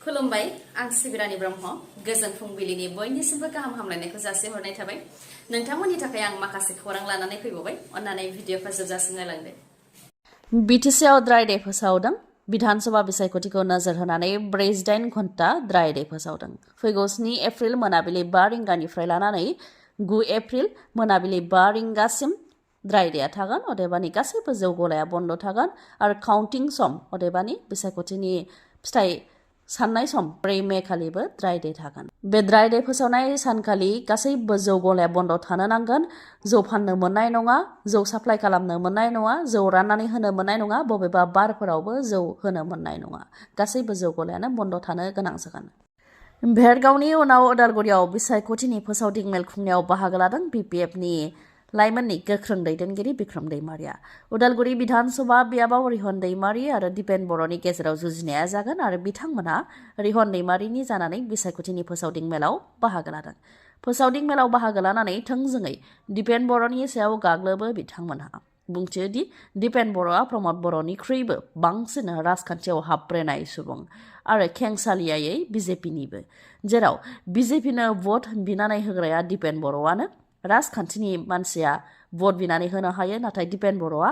खुलुमबाय आं सिबिरानि ब्रह्म गोजोन फुंबिलिनि बयनिसिमबो गाहाम हामलायनायखौ जासिहरनाय थाबाय नोंथांमोननि थाखाय आं माखासे खौरां लानानै फैबावबाय अन्नानै भिडिअखौ जोबजासिम नायलांदो बिटिसिआव ड्राइ डे फोसावदों विधानसभा बिसायख'थिखौ नोजोर होनानै 48 घन्टा ड्राइ डे फोसावदों फैगौ 7 एप्रिल मोनाबिलि 5 रिंगानिफ्राय लानानै 9 एप्रिल मोनाबिलि 5 रिंगासिम ड्राइ डेआ थागोन अदेबानि गासैबो जौ गलाया बन्द थागोन आरो काउन्टिं सम अदेबानि बिसायख'थिनि फिथाइ साननाय सम 4 मे खालिबो ड्राइ डे थागोन बे ड्राइ डे फोसावनाय सानखालि गासैबो जौ गलाया बन्द थानो नांगोन जौ फाननो मोननाय नङा जौ साप्लाइ खालामनो मोननाय नङा जौ राननानै होनो मोननाय नङा बबेबा बारफोरावबो जौ होनो मोननाय नङा गासैबो जौ गलायानो बन्द थानो गोनां जागोन भेरगावनि उनाव उदालगुरियाव बिसायख'थिनि फोसावदिं मेल खुंनायाव बाहागो लादों BPFनि लाइमोननि गोख्रों दैदेनगिरि बिक्रम दैमारिया उदालगुरि विधानसभा बियाबाव रिहन दैमारि आरो दिपेन बर'नि गेजेराव जुजिनाया जागोन आरो बिथांमोनहा रिहन दैमारिनि जानानै बिसायख'थिनि फोसावदिं मेलाव बाहागो लादों फोसावदिं मेलाव बाहागो लानानै थोंजोङै दिपेन बर'नि सायाव गाग्लोबो बिथांमोनहा बुंथियो दि दिपेन बर'आ प्रमद बर'निख्रुइबो बांसिन राजखान्थियाव हाबब्रेनाय सुबुं आरो खेंसालियायै BJPनिबो जेराव BJPनो भट बिनानै होग्राया दिपेन बर'आनो राजखान्थिनि मानसिया भट बिनानै होनो हायो नाथाय दिपेन बर'आ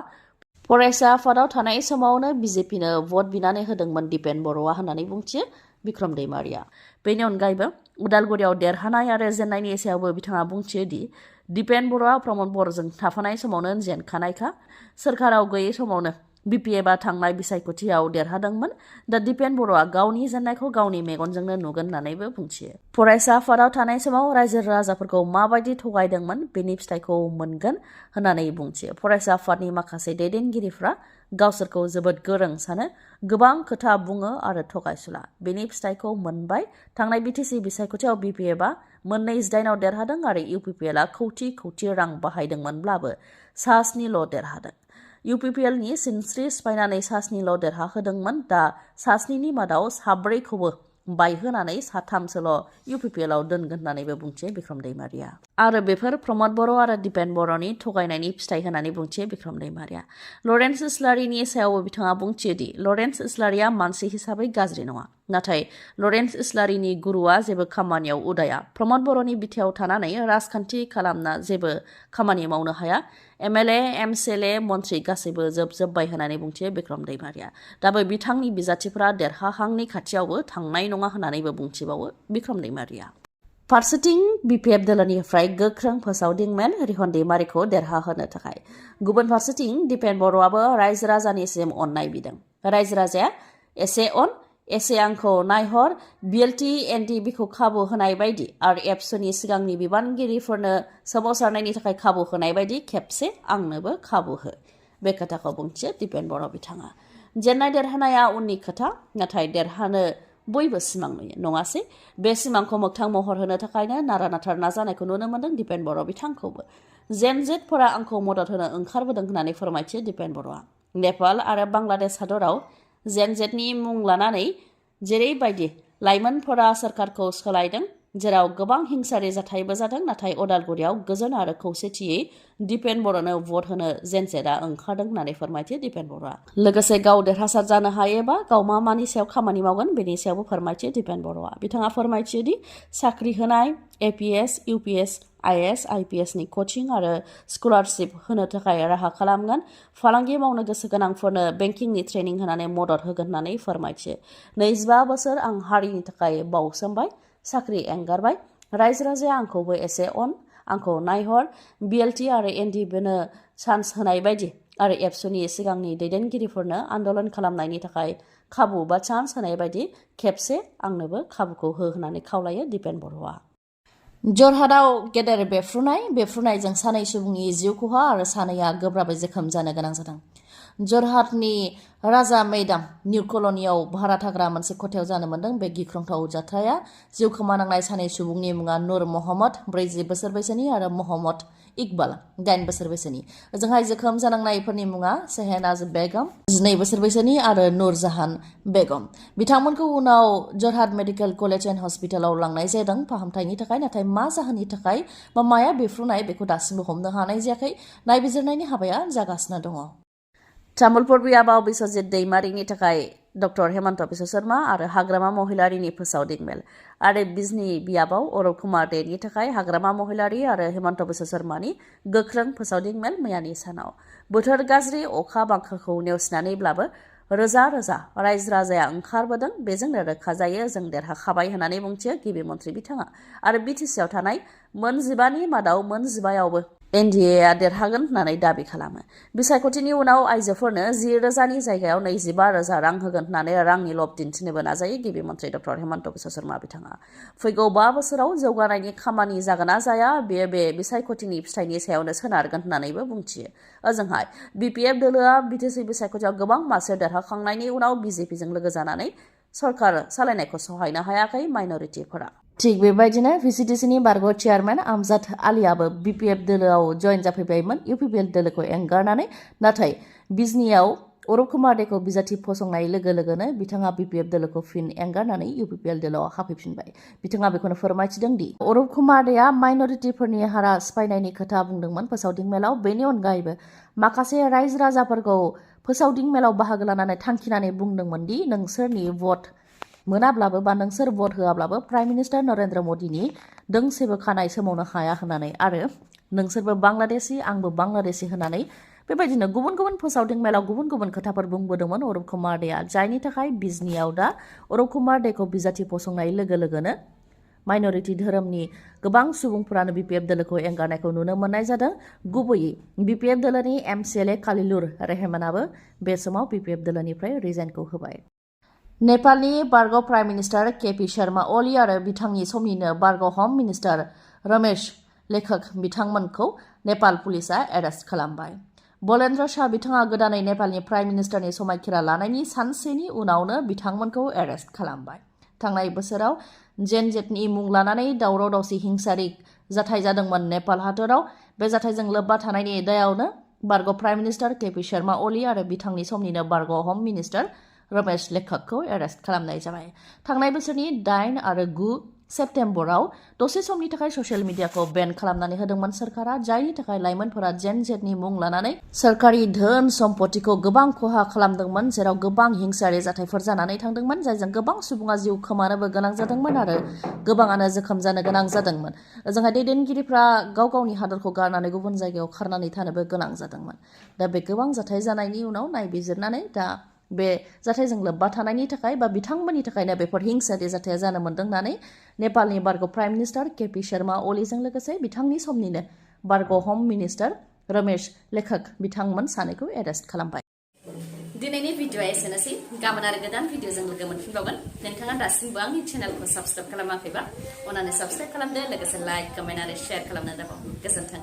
फरायसा आफादाव थानाय समावनो BJPनो भट बिनानै होदोंमोन दिपेन बर'आ होननानै बुंथियो बिक्रम दैमारिया बेनि अनगायैबो उदालगुरियाव देरहानाय आरो जेननायनि सायावबो बिथाङा बुंथियो दि दिपेन बर'आ प्रमद बर'जों थाफानाय समावनो जेनखानायखा सोरखाराव गैयै समावनो BPFआ थांनाय बिसायख'थियाव देरहादोंमोन दा दिपेन बर'आ गावनि जेननायखौ गावनि मेगनजोंनो नुगोन होननानैबो बुंथियो फरायसा आफादाव थानाय समाव रायजो राजाफोरखौ माबायदि थगायदोंमोन बेनि फिथाइखौ मोनगोन होननानै बुंथियो फरायसा आफादनि माखासे दैदेनगिरिफ्रा गावसोरखौ जोबोद गोरों सानो गोबां खोथा बुङो आरो थगायसुला बेनि फिथाइखौ मोनबाय थांनाय BTC बिसायख'थियाव BPFआ मोननै 18आव देरहादों आरो UPPLआ खौथि रां बाहायदोंमोनब्लाबो सास्निल' देरहादों UPPLनि सिनस्रि सिफायनानै सास्निल' देरहाहोदोंमोन दा सास्निनि मादाव साब्रैखौबो बायहोनानै साथामसोल' UPPLआव दोनगोन होननानैबो बुंथियो बिक्रम दैमारिया आरो बेफोर प्रमद बर' आरो दिपेन बर'नि थगायनायनि फिथाइ होननानै बुंथियो बिक्रम दैमारिया लरेन्स इस्लारिनि सायावबो बिथाङा बुंथियो दि लरेन्स इस्लारिया मानसि हिसाबै गाज्रि नङा नाथाय लरेन्स इस्लारिनि गुरुआ जेबो खामानियाव उदाया प्रमद बर'नि बिथायाव थानानै राजखान्थि खालामना जेबो खामानि मावनो हाया MLA MCLA मन्त्रि गासैबो जोबजोब्बाय होननानै बुंथियो बिक्रम दैमारिया दाबो बिथांनि बिजाथिफोरा देरहाहांनि खाथियावबो थांनाय नङा होननानैबो बुंथिबावो बिक्रम दैमारिया फारसेथिं BPF दोलोनिफ्राय गोख्रों फोसावदिं मेल रिहन दैमारिखौ देरहाहोनो थाखाय गुबुन फारसेथिं दिपेन बर'आबो रायजो राजानिसिम अननाय बिदों रायजो राजाया एसे आंखौ नायहर BLT NDBखौ खाबु होनाय बायदि आरो एबसुनि सिगांनि बिबानगिरिफोरनो सोमावसारनायनि थाखाय खाबु होनाय बायदि खेबसे आंनोबो खाबु हो बे खोथाखौ बुंथियो दिपेन बर' बिथाङा जेननाय देरहानाया उननि खोथा नाथाय देरहानो बयबो सिमां नुयो नङासै बे सिमांखौ मोगथां महर होनो थाखायनो नारा नाथार नाजानायखौ नुनो मोनदों दिपेन बर' बिथांखौबो जेनजेटफोरा आंखौ मदद होनो ओंखारबोदों होननानै फोरमायथियो दिपेन बर'आ नेपाल आरो बांलादेश हादराव जेनजेटनि मुं लानानै जेरैबायदि लाइमोनफोरा सोरखारखौ सोलायदों जेराव गोबां हिंसारि जाथायबो जादों नाथाय उदालगुरियाव गोजोन आरो खौसेथियै दिपेन बर'नो भट होनो जेनजेटआ ओंखारदों होननानै फोरमायथियो दिपेन बर'आ लोगोसे गाव देरहासार जानो हायोबा गाव मा मानि सायाव खामानि मावगोन बेनि सायावबो फोरमायथियो दिपेन बर'आ बिथाङा फोरमायथियो दि साख्रि होनाय APS UPS IAS IPS नि कचिं आरो स्कलारशिप होनो थाखाय राहा खालामगोन फालांगि मावनो गोसो गोनांफोरनो बेंकिंनि ट्रेनिं होनानै मदद होगोन होननानै फोरमायथियो 25 बोसोर आं हारिनि थाखाय बावसोमबाय साख्रि एंगारबाय रायजो राजाया आंखौबो एसे आंखौ नायहर BLT आरो NDBनो चान्स होनाय बायदि आरो एबसुनि सिगांनि दैदेनगिरिफोरनो आन्दोलन खालामनायनि थाखाय खाबु बा चान्स होनाय बायदि खेबसे आंनोबो खाबुखौ हो होननानै खावलायो दिपेन बर'आ जरहाटआव गेदेर बेफ्रुनायजों सानै सुबुंनि जिउ खहा आरो सानैया गोब्राबै जोखोम जानो गोनां जादों जरहाटनि राजा मैदाम निउ कल'नियाव भारा थाग्रा मोनसे खथायाव जानो मोनदों बे गिख्रंथाव जाथाया जिउ खोमानांनाय सानै सुबुंनि मुङा नूर महम्मद 40 बोसोर बैसोनि आरो महम्मद इकबाल 8 बोसोर बैसोनि ओजोंहाय जोखोम जानांनायफोरनि मुङा सेहेनाज बेगम 12 बोसोर बैसोनि आरो नूर जाहान बेगम बिथांमोनखौ उनाव जरहाट मेडिकेल कलेज एन्ड हस्पिटालाव लांनाय जादों फाहामथायनि थाखाय नाथाय मा जाहोननि थाखाय बा माया बेफ्रुनाय बेखौ दासिमबो हमनो हानाय जायाखै नायबिजिरनायनि हाबाया जागासिनो दङ तामुलपुर बियाबाव बिश्वजित दैमारिनि थाखाय डक्टर हेमन्त बिश्व शर्मा आरो हाग्रामा महिलारिनि फोसावदिं मेल आरो बिजनी बियाबाव अरुप कुमार देनि थाखाय हाग्रामा महिलारि आरो हेमन्त बिश्व शर्मानि गोख्रों फोसावदिं मेल मैयानि सानाव बोथोर गाज्रि अखा बांखाखौ नेवसिनानैब्लाबो रोजा रोजा रायजो राजाया ओंखारबोदों बेजोंनो रोखा जायो जों देरहाखाबाय होननानै बुंथियो गिबि मन्थ्रि बिथाङा आरो बिटिसिआव थानाय मोन 15नि मादाव मोन 15आवबो एनडिएआ देरहागोन होननानै दाबि खालामो बिसायख'थिनि उनाव आइजोफोरनो 10,000नि जायगायाव 25,000 रां होगोन होननानै रांनि लब दिन्थिनोबो नाजायो गिबि मन्थ्रि डक्टर हेमन्त बिश्व शर्मा बिथाङा फैगौ 5 बोसोराव जौगानायनि खामानि जागोना जाया बेयो बे बिसायख'थिनि फिथाइनि सायावनो सोनारगोन होननानैबो बुंथियो ओजोंहाय बिपिएफ दोलोआ बिटिसि बिसायख'थियाव गोबां मासि देरहाखांनायनि उनाव बिजेपिजों लोगो जानानै सरकार सालायनायखौ सहायनो हायाखै माइनरिटिफोरा थिग बेबायदिनो भिसिडिसिनि बारग' चेयारमेन आमजाद आलियाबो बिपिएफ दोलोआव जयेन जाफैबायमोन इउपिपिएल दोलोखौ एंगारनानै नाथाय बिजनीआव अरुप कुमार देखौ बिजाथि फसंनाय लोगो लोगोनो बिथाङा बिपिएफ दोलोखौ फिन एंगारनानै इउपिपिएल दोलोआव हाबफैफिनबाय बिथाङा बेखौनो फोरमायथिदों दि अरुप कुमार देआ माइनरिटिफोरनि हारा सिफायनायनि खोथा बुंदोंमोन फोसावदिं मेलाव बेनि अनगायैबो माखासे रायजो राजाफोरखौ फोसावदिं मेलाव बाहागो लानानै थांखिनानै बुंदोंमोन दि नोंसोरनि भट मोनाब्लाबो बा नोंसोर भट होआब्लाबो प्राइम मिनिस्टार नरेन्द्र मदिनि दोंसेबो खानाय सोमावनो हाया होननानै आरो नोंसोरबो बांलादेशी आंबो बांलादेशी होननानै बेबायदिनो गुबुन गुबुन फोसावदिं मेलाव गुबुन गुबुन खोथाफोर बुंबोदोंमोन अरुप कुमार देआ जायनि थाखाय बिजनीआव दा अरुप कुमार देखौ बिजाथि फसंनाय लोगो लोगोनो माइनरिटि धोरोमनि गोबां सुबुंफोरानो बिपिएफ दोलोखौ एंगारनायखौ नुनो मोननाय जादों गुबैयै बिपिएफ दोलोनि एमसिएलए कालिलुर रेहमानाबो बे समाव बिपिएफ दोलोनिफ्राय रिजाइनखौ होबाय नेपालनि बारग' प्राइम मिनिस्टार केपि शर्मा ओली आरो बिथांनि समनिनो बारग' हम मिनिस्टार रमेश लेखक बिथांमोनखौ नेपाल पुलिसआ एरेस्ट खालामबाय बलेन्द्र शाह बिथाङा गोदानै नेपालनि प्राइम मिनिस्टारनि समायखिरा लानायनि सानसेनि उनावनो बिथांमोनखौ एरेस्ट खालामबाय थांनाय बोसोराव जेनजेटनि मुं लानानै दावराव दावसि हिंसारि जाथाय जादोंमोन नेपाल हादराव बे जाथायजों लोब्बा थानायनि दायावनो बारग' प्राइम मिनिस्टार केपि शर्मा ओली आरो बिथांनि समनिनो बारग' हम मिनिस्टार रमेश लेखकखौ एरेस्ट खालामनाय जाबाय थांनाय बोसोरनि 8 आरो 9 सेप्तेम्बराव दसे समनि थाखाय ससियेल मिडियाखौ बेन खालामनानै होदोंमोन सरकारा जायनि थाखाय लाइमोनफोरा जेनजेटनि मुं लानानै सरकारि धोन सम्पतिखौ गोबां खहा खालामदोंमोन जेराव गोबां हिंसायारि जाथायफोर जानानै थांदोंमोन जायजों गोबां सुबुङा जिउ खोमानोबो गोनां जादोंमोन आरो गोबाङानो जोखोम जानो गोनां जादोंमोन जोंहा दैदेनगिरिफ्रा गाव गावनि हादरखौ गारनानै गुबुन जायगायाव खारनानै थानोबो गोनां जादोंमोन दा बे गोबां जाथाय जानायनि उनाव नायबिजिरनानै दा बे जाथायजों लोब्बा थानायनि थाखाय बा बिथांमोननि थाखायनो बेफोर हिंसायारि जाथाया जानो मोन्दों होननानै नेपालनि बारग' प्राइम मिनिस्टार केपि शर्मा ओलीजों लोगोसे बिथांनि समनिनो बारग' हम मिनिस्टार रमेश लेखक बिथांमोन सानैखौ एरेस्ट खालामबाय दिनैनि भिडिअआ एसेनोसै गाबोन आरो गोदान भिडिअजों लोगो मोनफिनबावगोन नोंथाङा दासिमबो आंनि चेनेलखौ साबस्क्राइब खालामाखैबा अन्नानै साबस्क्राइब खालामदो लोगोसे लाइक कमेन्ट आरो शेयार खालामनो दाबाव गोजोन्थों